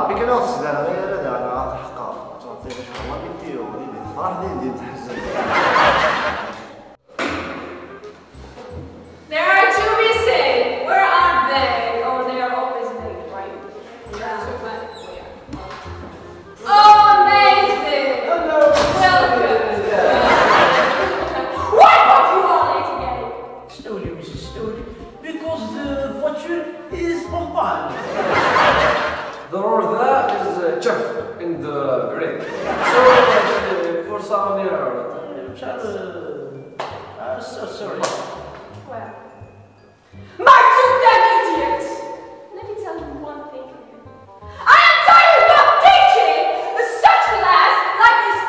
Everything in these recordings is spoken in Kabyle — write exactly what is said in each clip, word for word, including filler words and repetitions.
Akken ur tt-sderɣ ara daɣen ɣer tḥeqqeɣ. Ttɣeṭṭiɣ acḥal la vidéo, din tefreḥ, din din teḥzen. There are two missing. Where are they? Oh, they are always late, right? Yeah. Oh, amazing. Welcome. Why were you all late again? Slowly, Missus Slowly, because the voiture is on fire. The road there is uh, chef in the break. So uh, for some years, uh, uh, so sorry. Well, my two damn idiots! Let me tell you one thing. I am tired of teaching such class like this.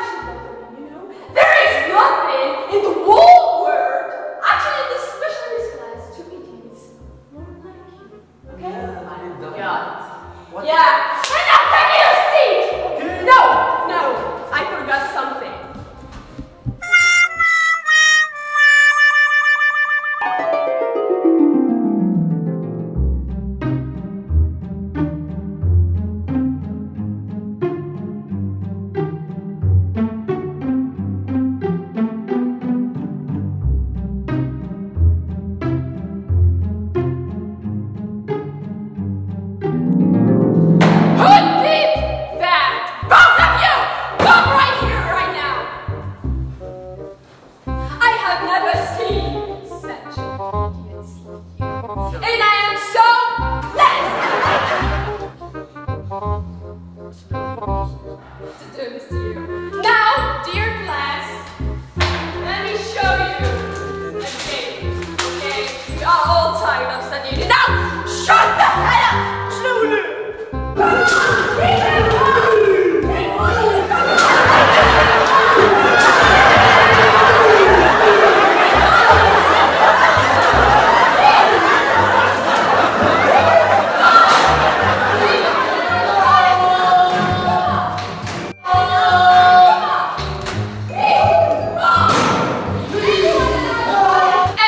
You know, there is nothing in the whole world, actually, in this specialist class, two idiots more like you. Okay? Yeah. Yeah. And now take your seat. No, no, I forgot something. Who did that? Both of you! Come right here, right now! I have never seen such idiots like you. And I am so blessed to do this to you. Now, dear class, let me show you a game, okay? We are all tired of studying. Now, shut the hell up! Slowly!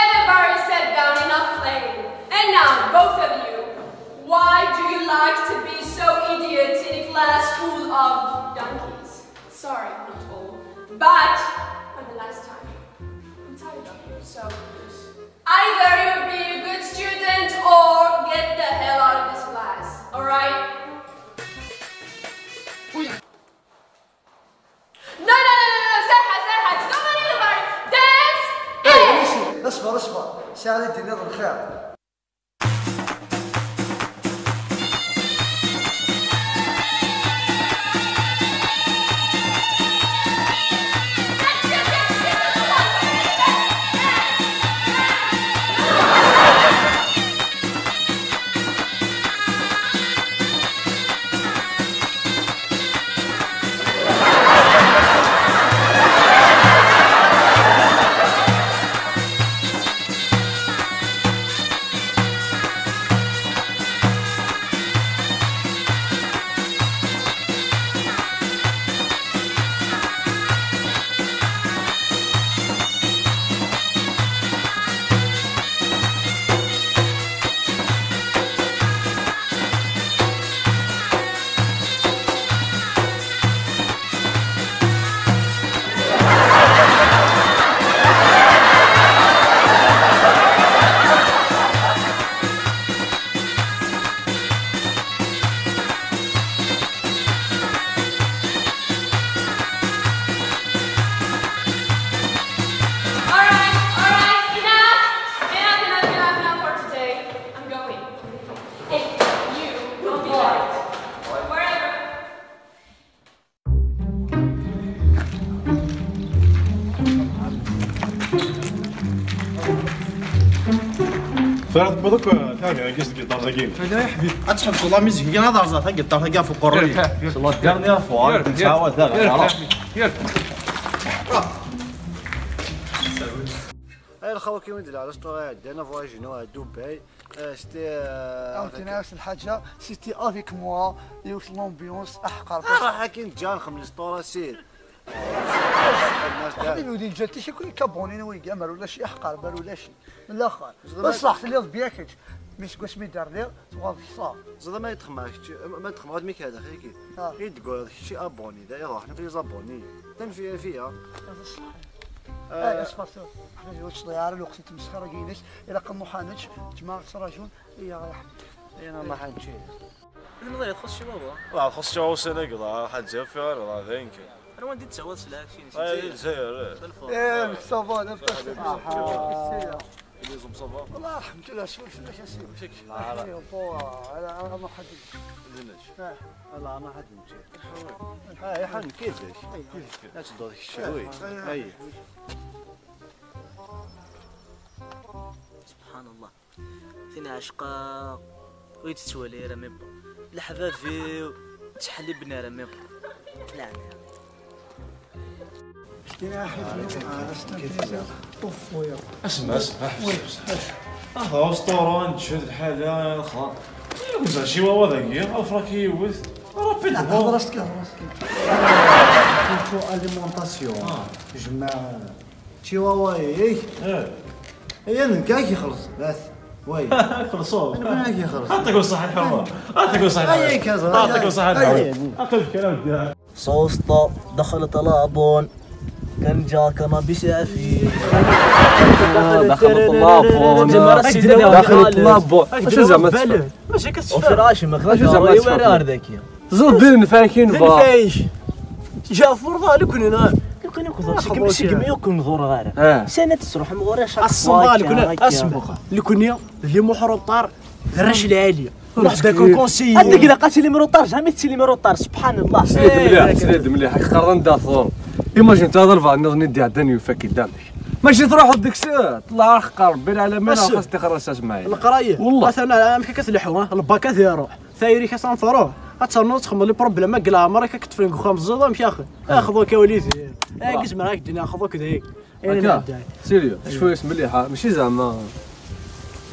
Everybody sit down, enough playing. And now, both of you, why do you like to be so idiot in a class full of donkeys? Sorry, not all, but for the last time. I'm tired of you, so either you be a good student or get the hell out of this class, alright? No, no, no, no, no, Serhat, Serhat, nobody, nobody, dance, ايه، dance! اصبر، اصبر، سعد الدين الخير. Alright, alright, enough! Enough, enough, enough, enough for today. I'm going. Hey, you, don't be late. Wherever. Tura tewwiḍ akk tagniḍ-agi s tgiṭart-agi. Ad tḥebseḍ la musique-agi, ad rẓeɣ tagiṭart-agi ɣef uqerruy-ik. C'est la dernière fois, ur nettɛawad ara. Ay lxawa, kiwi d la restaurant iɛeddan, avoyage-inu ar Dubaï. Euh, c'était, euh, avec نفس الحاجة، c'était avec moi, yiwet l'ambiance أحقر. Ruḥ akin ǧǧan xemleṣ tura sir. حبيبي ولي جاتي شي كل كابونين ويجا، ما ولا شي أحقر، ما ولا شي. من الآخر. بصح تليض بيا كنت. Mi seg wasmi d-rniɣ, tuɣaleḍ ksaɣ. Ẓriɣ ma yetxemmeɛ kečč, ma yetxemmeɛ wad mi k-hadax yagi. Ah. I d-teggareḍ kečč abonné, d ayɣer ḥna les abonnés. Tanfiya fiya. Hada ṣṣeḥ. Ah, aspasur. Ḥna ur ttḍeyyiɛ ara lweqt i tmesxir-agi-inek. Ilaq ad nruḥ ad nečč, ǧmaɛ ttraǧun. Iyya, ṛuḥ. Iyya, ma ḥanči. Lemḍi txuṣ ciwawa. Wa txuṣ ciwawa ussan-agi, la ḥaǧa fi ɣer la d ayen kan. Anwa i d-tettawiḍ s lɛaksin? Ay, Lezzayer. Lezzayer, eh. Belfort. Eh, ça va, n'importe quoi. Ah. Ilizem, ça va? Wallah, alḥemdulillah, cwiya fell-ak a sidi. Amek-ik? Ay, bon, ala, ala ma ḥad. D nekk. Ah. Ala ma ḥad nekk. Ah, iḥan kizek. Ay. Ad tedduḍ kecc, wi. Ay. Subḥan Allah. Tin ɛecqa ur yi-tettwali ara, mais bon. Leḥbab-iw ttḥelliben ara, mais bon. Leɛna. Asma, asma, asma. Ah, restaurant, tcud lḥala, xla. Yuza ciwawa dagi, afrak yiwet. Rapidement. Hḍer-as kan, hḍer-as kan. Auto alimentation. Ah. Jmaɛ. Chihuahua-ik. Eh. Aya nekk ad k-ixelleṣ, bat. Way. Xelṣeɣ. Nekk ad k-ixelleṣ. Ɛṭik ṣṣeḥḥa lḥuma. Ɛṭik ṣṣeḥḥa lḥuma. Ay, ay, kaza. Ɛṭik ṣṣeḥḥa lḥuma. Ay, ay. Aql-ik kra dda. صوصطة دخلت الابون. كان جا كان بيسعفي. دخلت الابون. دخلت الابون. اش زعما تفهم؟ ماشي كتفهم. وفي راشي ما خلاش زعما تفهم. Ẓer d infaken ba. D infaken. Ǧaɛfer, ḍa, lukan, lukan, lukan, segmi, segmi ur ken-ẓureɣ ara. Ah. Sani ad tesruḥem ɣur-i chaque fois. Asemma, lukan, akka, akka. Asemma. Lukan, d limuḥ ruṭar, d rrac lɛali. Ruḥ d akunkunsi. Anda ilaq ad tilim ruṭar, jamais tettilim ruṭar, subḥan Allah. Srid mliḥ, srid mliḥ, ad k-qqareḍ anda tḍur. Imagine ta d albaɛḍ nniḍen i d-iɛeddan yufa-k-id amek. Mačči truḥeḍ deg-s, ṭṭleɛ ar xeqqer, Rebbi lɛalamin, xas tixer-as asmaɛil. Leqraya. Wallah. Atan amek akka tleḥḥu, ha? Lbak ad iruḥ. Tayri-k asan truḥ, ad ternuḍ ad txedmeḍ les problèmes deg leɛmer-ik, ad k-ṭṭfen deg uxxam ẓẓiḍ, amek axi? Axḍu-k a wlidi. Agi zemreɣ ad k-d-iniɣ axḍu-k dayi. Ayen akka? Sérieux, cwiya-s mliḥ, ha? Mačči zeɛma.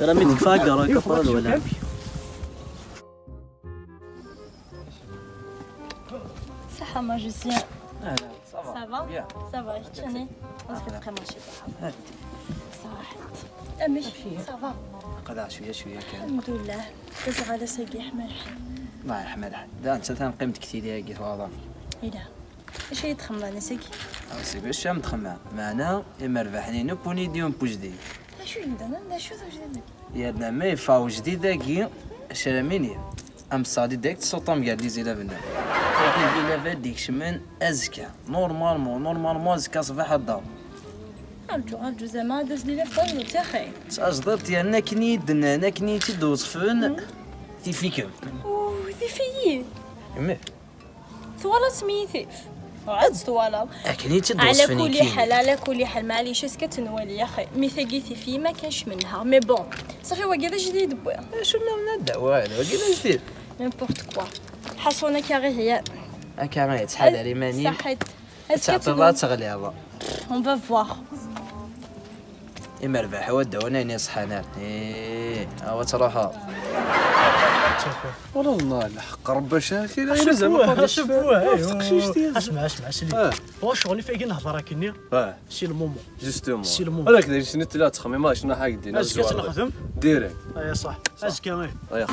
Rami tekfa agaṛ-ik, afran wala. Saḥa magicien. Ça va? Ça va bien. Ça va, keččini? Amek teqqimeḍ ciṭuḥ? Ṣaḥit. Amek? Ça va? Aql-aɣ cwiya cwiya kan. Lḥemdullah. Azeɣal ass-agi yeḥma lḥal. Allah yeḥma lḥal. Da netta ta neqqim deg tili-agi twalaḍ. Ila. Acu ay txemmeḍ ass-agi? Ass-agi acu am txemmeḍ? Meɛna imerbaḥen-inu puni-d yiwen n wejdid. D acu yellan? D acu d ujdid-agi? Yerna ma yeffeɣ ujdid-agi, acu ara m-iniɣ? Am ṣṣadi deg tsuṭam gar les élèves-nneɣ. Truḥ i l'élève ad d-ikecmen azekka. Normalement, normalement, azekka ṣṣbeḥ ad d-taweḍ. Arǧu, arǧu, zama ad as-d-iliɣ tajdiṭ, yaxi. Tajdiṭ yerna akken i yi-d-nnan, akken i yi-tt-id-weṣfen, tif-ikem. Uh, tif-iyi. Imi. Twalaḍ mi yi-tif? Ɛad twalaḍ. Akken i yi-tt-id-weṣfen. Ɛla kulli ḥal, ɛla kulli ḥal, maɛlic, ass-a ad tt-nwali, yaxi. Mi tagi tif-iyi ma kanx menha. Mais bon, ṣafi, wagi d ajdid i d-wwiɣ. Acu nniḍen a dda, waɛd, wagi d ajdid. N'importe quoi. Ḥaṣun akka ɣih ya. Akka ɣih, ttḥadar iman-im. Ṣaḥit. Ad teɛṭiḍ ad teɣliḍ. On va voir. Imerbaḥ wadda wan ayen iṣḥan. Ih, awa truḥeḍ. Wala llah, lḥeqq Rebbi, acu akka, acu zama ur teqcict. Asma, asma, asma. Wa ccɣel i fagi nehḍer akkenni. Si lmumu. Justement. Si lmumu. Ala kda yesni tella ttxemmim, acu naḥa gdin. Azekka ad tt-nexdem. Direct. Aya ṣaḥ. Azekka, ih. Aya.